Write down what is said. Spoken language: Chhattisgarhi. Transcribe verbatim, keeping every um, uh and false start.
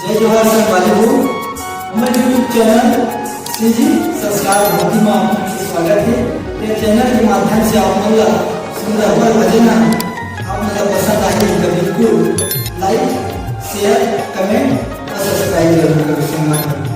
जय जोहार संगवारी हो, हमर YouTube चैनल श्री जी संस्कार भक्ति में आप मन के स्वागत हे। ये चैनल के माध्यम से आप मन ला सुंदर अब्बड़ भजन ह आप मन ला पसंद आही त बिल्कुल like, share, comment और subscribe जरूर करो संगवारी हो।